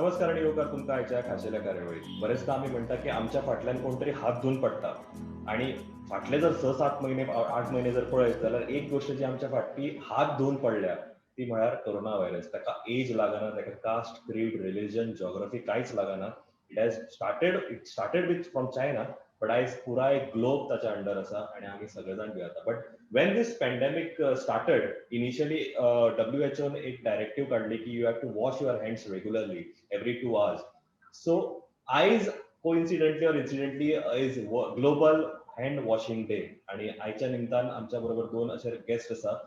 नमस्कार आनी येवकार तुमकां आयच्या खाशेल्या कार्यावळीत. बरेचदा आमी म्हणटा की आमच्या फाटल्यान कोण तरी हात धुवन पडटा आनी फाटले जर 6 7 म्हयने 8 म्हयने जर पळयत जाल्यार एक गोश्ट जी आमच्या फाटली हात धुवन पडल्या ती म्हळ्यार कोरोना व्हायरस. ताका एज लागना, ताका कास्ट, क्रीड, रिलिजन, जॉग्रफी कांयच लागना. It started with from China, but आयज पुराय ग्लोब ताच्या अंडर आसा आनी आमी सगळे जाण भियेता. But when this pandemic started, initially डब्ल्यूएचओन एक डायरेक्टिव्ह काडली की you have to wash your hands regularly every 2 hours. So आयज coincidentally or incidentally is Global Hand Washing Day आणि आयच्या निमतान आमच्या बरोबर दोन अशे गेस्ट आसा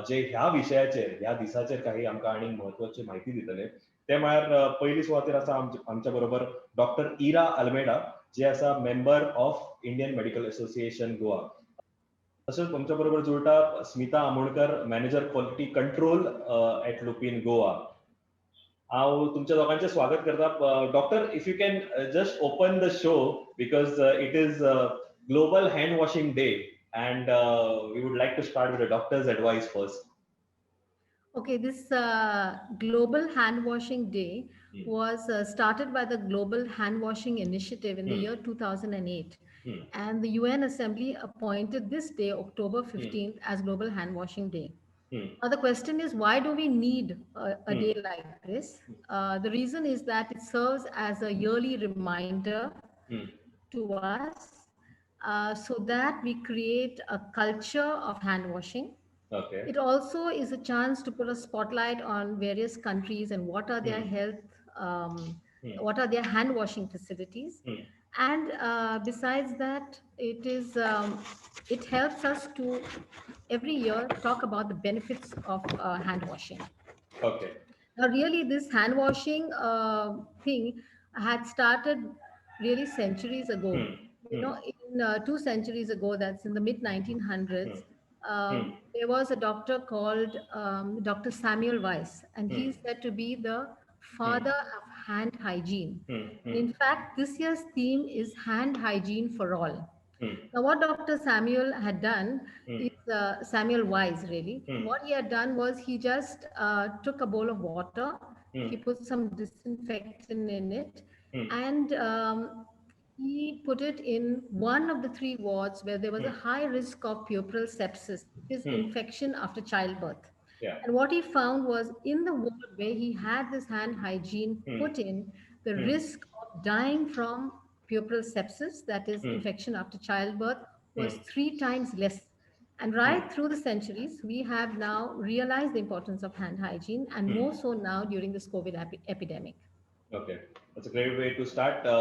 जे ह्या विशयाचेर, ह्या दिसाचेर काही आमकां आनी म्हत्वाची म्हायती दितले. ते म्हळ्यार पयली सुवातेर आसा आमच्या बरोबर डॉक्टर इरा अल्मेडा, जे आसा member of Indian Medical Association, Goa. तशेंच आमच्या बरोबर जुळटा Smita Amonkar, manager, quality control at Lupin, Goa. हांव तुमच्या दोगांचें स्वागत करता. Doctor, if you can just open the show, because it is Global Hand Washing Day and we would like to start with the doctor's advice first. Okay, this Global Hand Washing Day was started by the Global Hand Washing Initiative in the year 2008. And the UN Assembly appointed this day, October 15th, as Global Hand Washing Day. Now, the question is, why do we need a day like this? The reason is that it serves as a yearly reminder to us so that we create a culture of hand washing. It also is a chance to put a spotlight on various countries and what are their health, what are their hand washing facilities. And besides that, it helps us to every year talk about the benefits of hand washing. Now, really, this hand washing thing had started really centuries ago. In 2 centuries ago, that's in the mid 1900s, there was a doctor called Dr. Samuel Weiss, and he's said to be the father of hand hygiene. In fact, this year's theme is "Hand Hygiene for All." Now, what Dr. Samuel had done is Samuel Wise, really. What he had done was he just took a bowl of water, he put some disinfectant in it, and he put it in one of the three wards where there was a high risk of puerperal sepsis, which is infection after childbirth. And what he found was, in the ward where he had this hand hygiene put in, the risk of dying from puerperal sepsis, that is infection after childbirth, was three times less. And right through the centuries, we have now realized the importance of hand hygiene, and more so now during this COVID epidemic. Okay, that's a great way to start.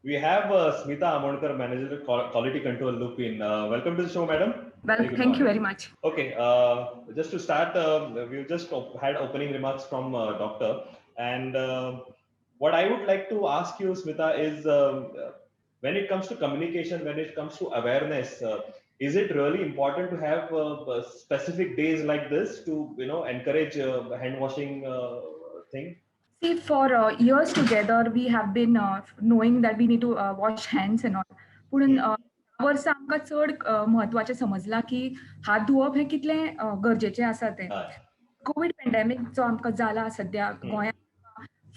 We have Smita Amonkar, Manager, Quality Control, Lupin. Welcome to the show, madam. Well, Very good thank you morning. Very much. Okay, just to start, we've just had opening remarks from doctor, and what I would like to ask you, Smita, is when it comes to communication, when it comes to awareness, is it really important to have specific days like this to encourage hand washing thing? See, for years together, we have been knowing that we need to wash hands and all. पूण ह्या वर्सा आमकां चड म्हत्वाचें समजलां की हात धुवप हें कितलें गरजेचें आसा तें. कोवीड पेंडेमीक जो आमकां जाला सद्या गोंयांत,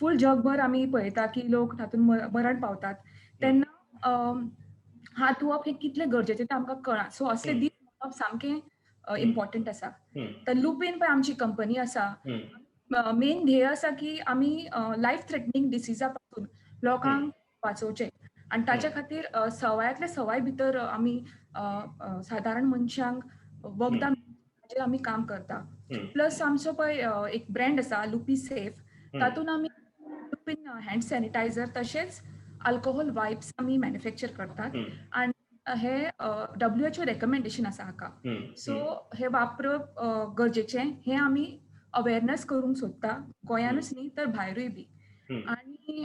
फूल जगभर आमी पळयता की लोक तातूंत मरण पावतात, तेन्ना हात धुवप हें कितलें गरजेचें तें आमकां कळ्ळां. सो असले दीस मनोवप सामकें इम्पॉर्टंट आसा. तर लुपीन पळय आमची कंपनी आसा, मेन ध्येय आसा की आमी लायफ थ्रेटनिंग डिसिजा पासून लोकांक वाचोवचें आनी ताच्या खातीर सवायांतले सवाय भितर आमी सादारण मनशांक वखदां हाचेर आमी काम करता. प्लस आमचो पळय एक ब्रँड आसा लुपी सेफ, तातूंत आमी लुपीन हँड सॅनिटायझर तशेंच अल्कोहोल वायप्स आमी मॅन्युफॅक्चर करतात आनी हे WHO recommendation आसा हाका. सो हे वापरप गरजेचें हें आमी अवेरनस करूंक सोदता, गोंयानूच न्ही तर भायरूय बी. आनी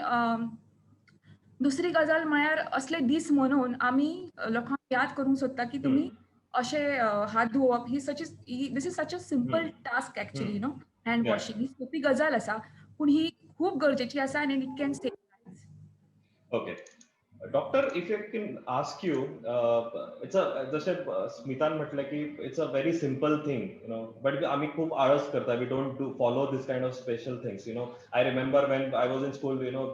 दुसरी गजाल म्हळ्यार असले दीस मनोवन आमी लोकांक याद करूंक सोदता की तुमी अशे हात धुवप ही such this is such a simple task actually, hand washing ही सोपी गजाल आसा, पूण ही खूब गरजेची आसा आनी it can save lives. Okay. Doctor, if I can ask you, it's a जशें स्मितान म्हटलें की it's a very simple thing, but आमी खूब आळस करता. We don't do follow this kind of special things. I remember when I was in school, there will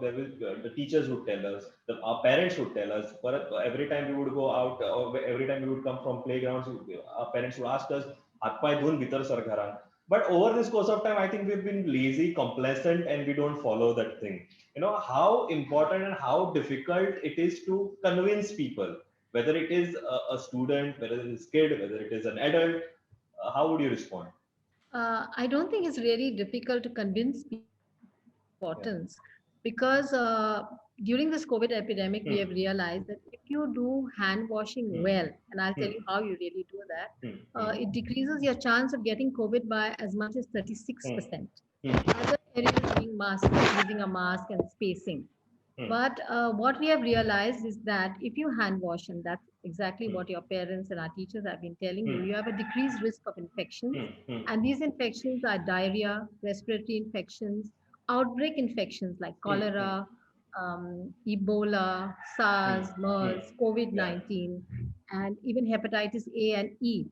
the teachers would tell us, our parents would tell us, परत every time we would go out, every time we would come from playground, our parents would ask us, हात पांय धुवन भितर sir घरान. But over this course of time, I think we've been lazy, complacent, and we don't follow that thing. How important and how difficult it is to convince people, whether it is a student, whether it is kid, whether it is an adult, how would you respond? I don't think it's really difficult to convince people importance, because during this COVID epidemic, we have realized that if you do hand washing well, and I'll tell you how you really do that, it decreases your chance of getting COVID by as much as 36%. Other areas being mask, using a mask and spacing. But what we have realized is that if you hand wash, and that's exactly what your parents and our teachers have been telling you, you have a decreased risk of infections. And these infections are diarrhea, respiratory infections, outbreak infections like cholera, Ebola, SARS, MERS, COVID-19, and even hepatitis A and E.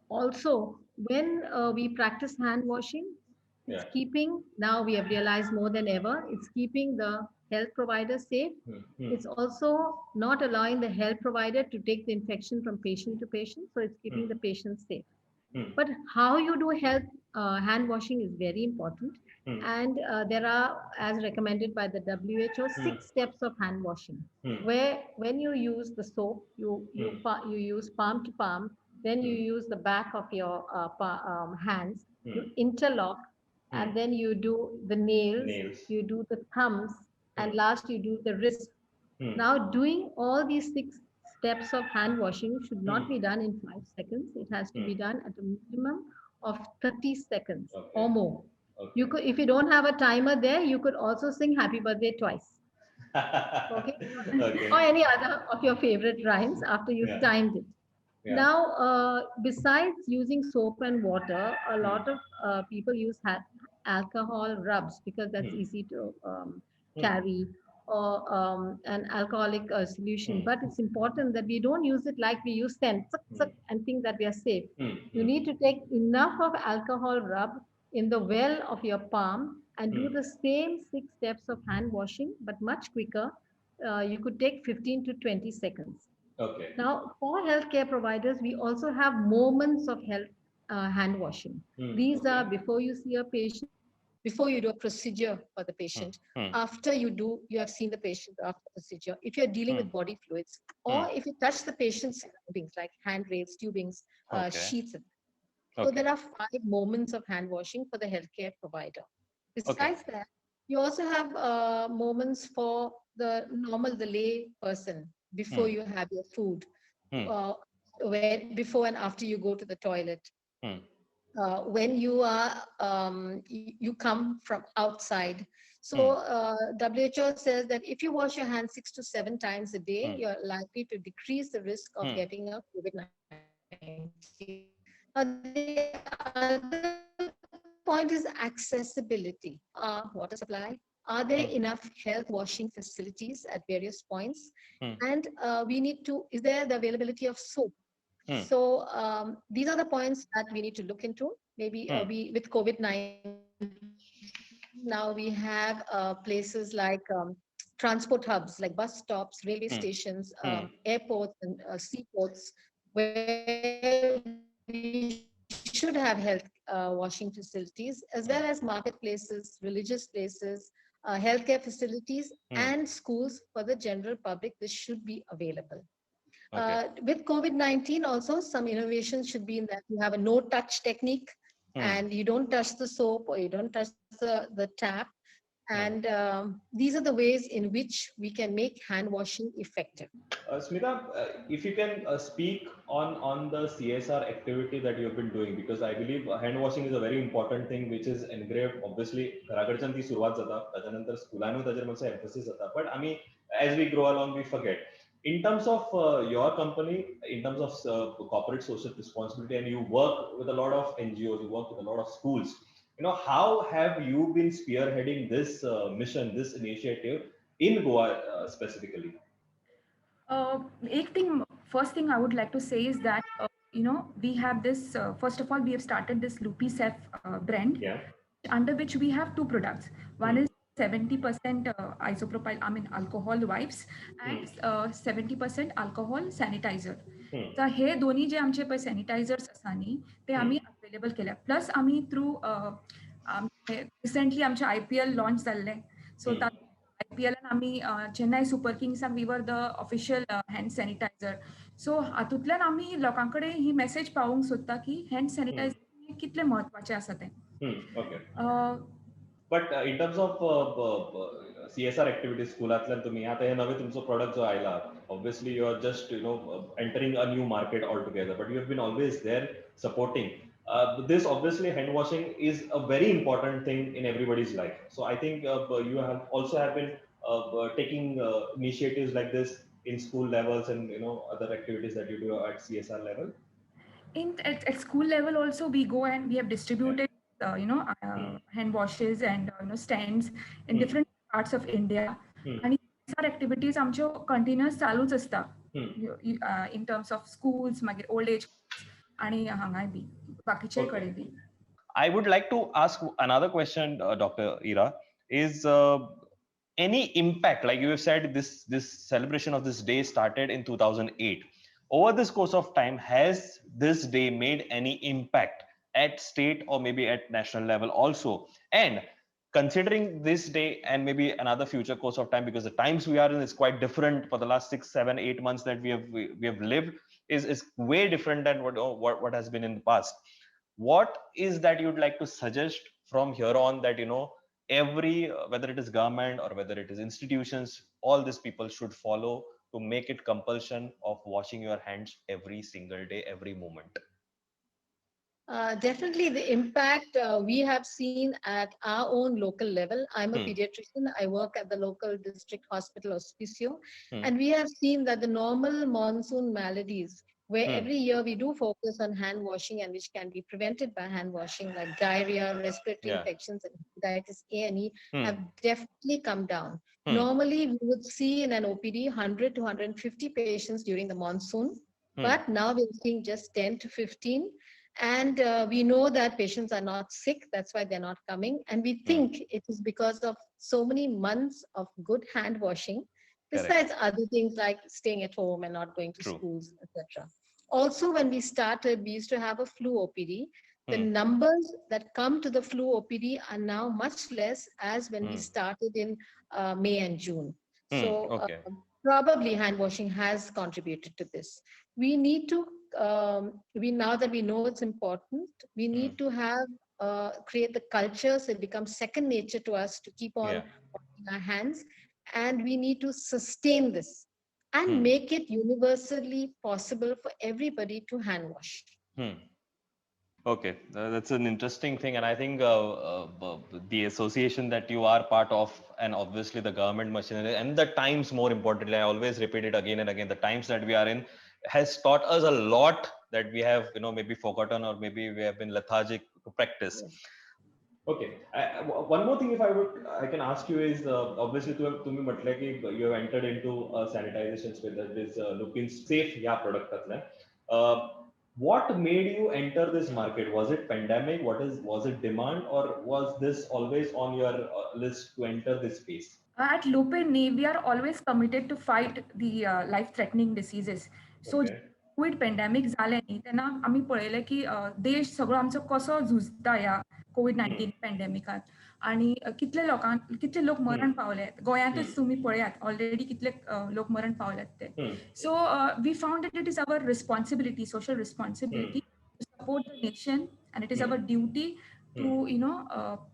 Also, when we practice hand washing, it's keeping, now we have realized more than ever, it's keeping the health provider safe. It's also not allowing the health provider to take the infection from patient to patient. So it's keeping the patient safe. But how you do hand washing is very important. And there are, as recommended by the WHO, 6 steps of hand washing, where when you use the soap, you use palm to palm, then you use the back of your hands, you interlock, and then you do the nails, you do the thumbs, and last you do the wrist. Now, doing all these 6 steps of hand washing should not be done in 5 seconds. It has to be done at a minimum of 30 seconds or more. You could, if you don't have a timer there, you could also sing happy birthday twice. Okay? Or any other of your favorite rhymes after you've timed it. Now, besides using soap and water, a lot of people use alcohol rubs because that's easy to carry, or an alcoholic solution. But it's important that we don't use it like we use scent, tsk, tsk, and think that we are safe. You need to take enough of alcohol rub in the well of your palm and do the same 6 steps of hand washing, but much quicker. You could take 15 to 20 seconds. Now, for healthcare providers, we also have moments of hand washing. These are before you see a patient, before you do a procedure for the patient, after you have seen the patient after the procedure, if you're dealing with body fluids, or if you touch the patient's surroundings like handrails, tubings, sheets. So there are 5 moments of hand washing for the healthcare provider. Besides that, you also have moments for the normal, the lay person, before you have your food, before and after you go to the toilet. When you come from outside. WHO says that if you wash your hands 6 to 7 times a day, you're likely to decrease the risk of getting a COVID-19. Now, the other point is accessibility. Water supply. Are there enough health washing facilities at various points? And is there the availability of soap? So these are the points that we need to look into. Maybe with COVID-19, now we have places like transport hubs, like bus stops, railway stations, airports and seaports, where we should have health washing facilities, as well as marketplaces, religious places, healthcare facilities, and schools for the general public. This should be available. With COVID-19 also, some innovations should be in that you have a no-touch technique, and you don't touch the soap or you don't touch the tap. And these are the ways in which we can make hand washing effective. Smita, if you can speak on the CSR activity that you have been doing, because I believe hand washing is a very important thing which is engraved. Obviously, घराकडच्यान ती सुरवात जाता, ताच्या स्कुलानूय ताचेर मातसो emphasis जाता. But आमी as we grow along, we forget. In terms of your company, in terms of corporate social responsibility, and you work with a lot of NGOs, you work with a lot of schools. How have you been spearheading this mission, this initiative in Goa specifically? एक thing, first thing I would like to say is that we have this, first of all, we have started this Lupicef brand, under which we have two products. One is 70% isopropyl, I mean alcohol wipes, and 70% alcohol sanitizer. तर हे दोन्ही जे आमचे पळय sanitisers आसा न्ही, ते आमी available केल्या. प्लस आमी थ्रू रिसेंटली आमचे आयपीएल लॉन्च जाल्ले, सो आयपीएलान आमी चेन्नय सुपर किंग्साक we were the official hand sanitizer. So हातूंतल्यान आमी लोकां कडेन ही मेसेज पावोवंक सोदता की हँड सॅनिटायझर कितलें म्हत्वाचें आसा तें. But in terms of CSR activities, स्कुलांतल्यान तुमी आतां हे नवे तुमचो प्रोडक्ट जो आयला, obviously you are just entering a new market altogether, but you have been always there supporting. This obviously hand washing is a very important thing in everybody's life. So I think you have also have been taking initiatives like this in school levels and other activities that you do at CSR level. In at school level also we go and we have distributed hand washes and stands in different parts of India. आणि CSR activities आमच्यो continuous चालूच आसता in terms of schools, मागीर old age आणि हांगाय बी बाकीचे कडेन B. I would like to ask another question, Dr. Ira, is any impact, like you have said, this celebration of this day started in 2008. Over this course of time, has this day made any impact at state or maybe at national level also? And considering this day and maybe another future course of time, because the times we are in is quite different for the last 6, 7, 8 months that we have lived is way different than what has been in the past. What is that you'd like to suggest from here on that every whether it is government or whether it is institutions, all these people should follow to make it compulsion of washing your hands every single day, every moment? Definitely the impact we have seen at our own local level. I'm a pediatrician. I work at the local district hospital, Hospicio, and we have seen that the normal monsoon maladies, where every year we do focus on hand washing and which can be prevented by hand washing, like diarrhea, respiratory infections, and hepatitis A and E, have definitely come down. Normally, we would see in an OPD 100 to 150 patients during the monsoon, but now we're seeing just 10 to 15. And we know that patients are not sick, that's why they're not coming. And we think it is because of so many months of good hand washing, besides other things like staying at home and not going to True. Schools, etc. Also, when we started, we used to have a flu OPD. The numbers that come to the flu OPD are now much less as when we started in May and June. So probably hand washing has contributed to this. We need to, we now that we know it's important, we need to have create the culture so it becomes second nature to us to keep on washing our hands, and we need to sustain this and make it universally possible for everybody to hand wash. Okay, that's an interesting thing, and I think the association that you are part of, and obviously the government machinery, and the times, more importantly, I always repeat it again and again, the times that we are in has taught us a lot that we have maybe forgotten or maybe we have been lethargic to practice. Okay, one more thing, if I would, I can ask you is obviously तुम्ही म्हटलं की you have entered into a sanitization space, that is Lupin Safe ह्या product. What made you enter this market? Was it pandemic? What is was it demand, or was this always on your list to enter this space? At Lupin, we are always committed to fight the life-threatening diseases. So Covid pandemic जालें न्ही, तेन्ना आमी पळयलें की देश सगळो आमचो कसो झुजता ह्या कोवीड 19 पॅन्डेमिकात आणि कितले लोकांक, कितले लोक मरण पावले. गोंयांतूच तुमी पळयात, ऑलरेडी कितले लोक मरण पावल्यात ते. So we found that it is our responsibility, social responsibility to support the nation, and it is our duty to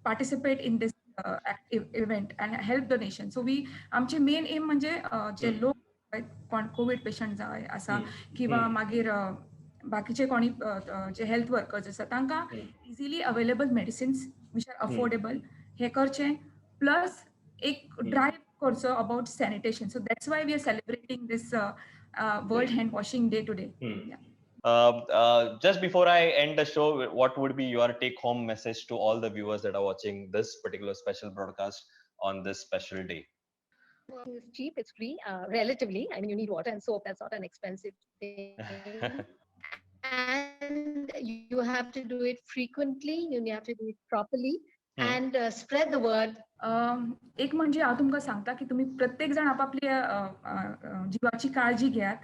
participate in this event and help the nation. So we आमचे main M म्हणजे जे लोक कोण Covid patient जाय आसा किंवा मागीर बाकीचे कोणी जे हेल्थ वर्कर्स आसा, तांकां easily available medicines which are affordable हे करचें, प्लस एक ड्रायव्ह करचो about sanitation. So that's why we are celebrating this World Hand Washing Day today. Just before I end the show, what would be your take home message to all the viewers that are watching this particular special broadcast on this special day? It's cheap, it's free, relatively. I mean, you need water and soap. That's not an expensive thing. And you have to do it frequently. You have to do it properly and spread the word. एक म्हणजे हांव तुमकां सांगता की तुमी प्रत्येक जाण आपापली जिवाची काळजी घेयात.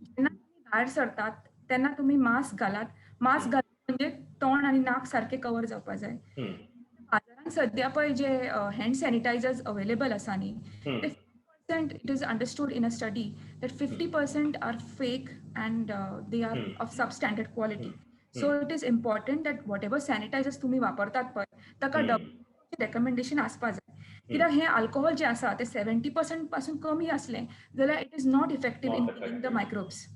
जेन्ना तुमी भायर सरतात तेन्ना तुमी मास्क घालात. मास्क घालप म्हणजे तोंड आनी नाक सारकें कवर जावपा जाय. बाजारान सद्या पळय जे हँड सॅनिटायझर्स अवेलेबल आसा न्ही, ते 50%, it is understood in a study that 50% are fake and they are of substandard quality. So it is important that whatever sanitizers तुम्ही वापरतात पळय, ताका रेकमेंडेशन आसपा जाय, कित्याक हे अल्कोहोल जे आसा ते 70% पासून कमी असलें जाल्यार it is not effective in killing the microbes.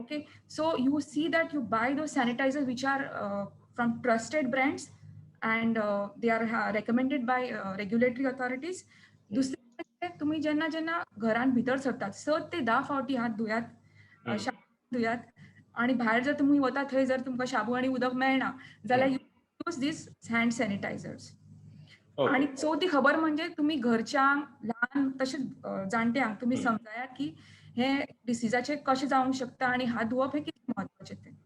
Okay, so you see that you buy those sanitizers which are from trusted brands and they are recommended by regulatory authorities. दुसरें म्हणजे तुम्ही जेन्ना जेन्ना घरान भितर सरतात, 7 ते 10 फावटी हात धुयात, शाबू धुयात आणि भायर जर तुमी वता थंय जर तुमकां शाबू आनी उदक मेळना जाल्यार use these hand sanitizers. आणि चवथी खबर म्हणजे तुमी घरच्यांक, ल्हान तशेंच जाणट्यांक तुमी समजायात की हे डिसिजाचे कशें जावंक शकता आणि हात धुवप हें कितें म्हत्वाचें तें.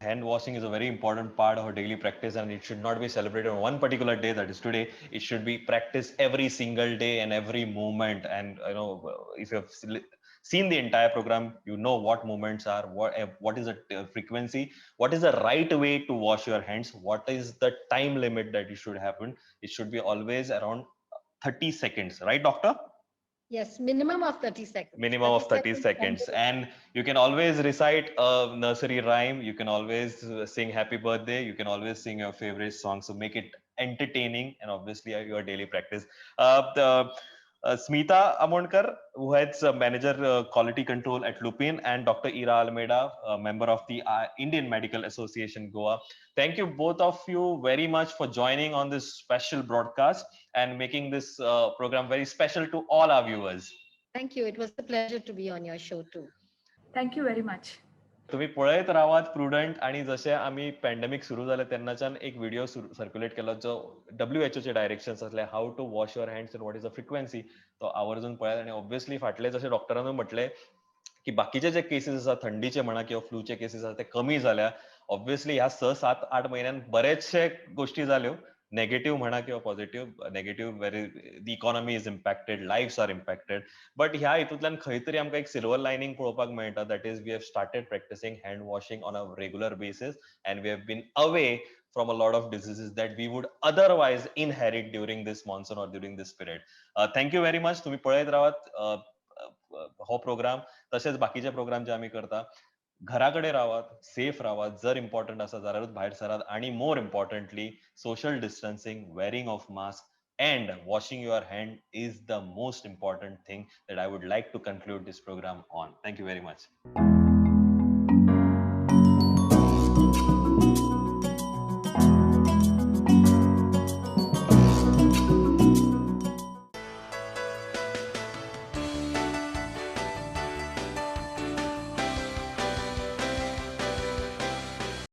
Hand washing is a very important part of our daily practice, and it should not be celebrated on one particular day, that is today. It should be practiced every single day and every moment. And if you have seen the entire program, you know what movements are, what is the frequency, what is the right way to wash your hands, what is the time limit that you should happen. It should be always around 30 seconds, right, doctor? Yes, minimum of 30 seconds. Minimum of 30 seconds. And you can always recite a nursery rhyme. You can always sing happy birthday. You can always sing your favorite song. So make it entertaining and obviously your daily practice. The Smita Amonkar, who heads manager quality control at Lupin, and Dr. Ira Almeida, a member of the Indian Medical Association, Goa. Thank you both of you very much for joining on this special broadcast and making this program very special to all our viewers. Thank you. It was a pleasure to be on your show too. Thank you very much. तुम्ही पळयत रावात prudent. आणि जशे आमी pandemic सुरू जाले तेन्नाच्यान एक व्हिडिओ सर्क्युलेट केलो, जो डब्ल्यू चे डायरेक्शन्स आसले, how to wash your hands and what is the frequency. तो आवर्जून पळयात. आणि ऑब्वियसली फाटले जशे डॉक्टरानूय म्हटले की बाकीचे जे केसीस आसा, थंडीचे म्हणा किंवा फ्लूचे केसीस आसा, ते कमी जाल्या. ऑब्वियसली ह्या 6, 7, 8 म्हयन्यान बरेचशे गोष्टी जाल्यो, नेगेटिव्ह म्हणा किंवा positive. Negative very, the economy is impacted, lives are impacted, but ह्या हितूंतल्यान खंय तरी आमकां एक सिल्वर लायनींग पळोवपाक मेळटा, that is, we have started practicing hand washing on a regular basis and we have been away from a lot of diseases that we would otherwise inherit during this monsoon or during this period. Thank you very much. तुम्ही पळयत रावात हो programme, तशेच बाकीचे programme जे आमी करता. घरा कडेन रावात, सेफ रावात. जर इम्पॉर्टंट आसा जाल्यारूच भायर सरात. आणि more importantly, social distancing, wearing of mask and washing your hand is the most important thing that I would like to conclude this program on. Thank you very much.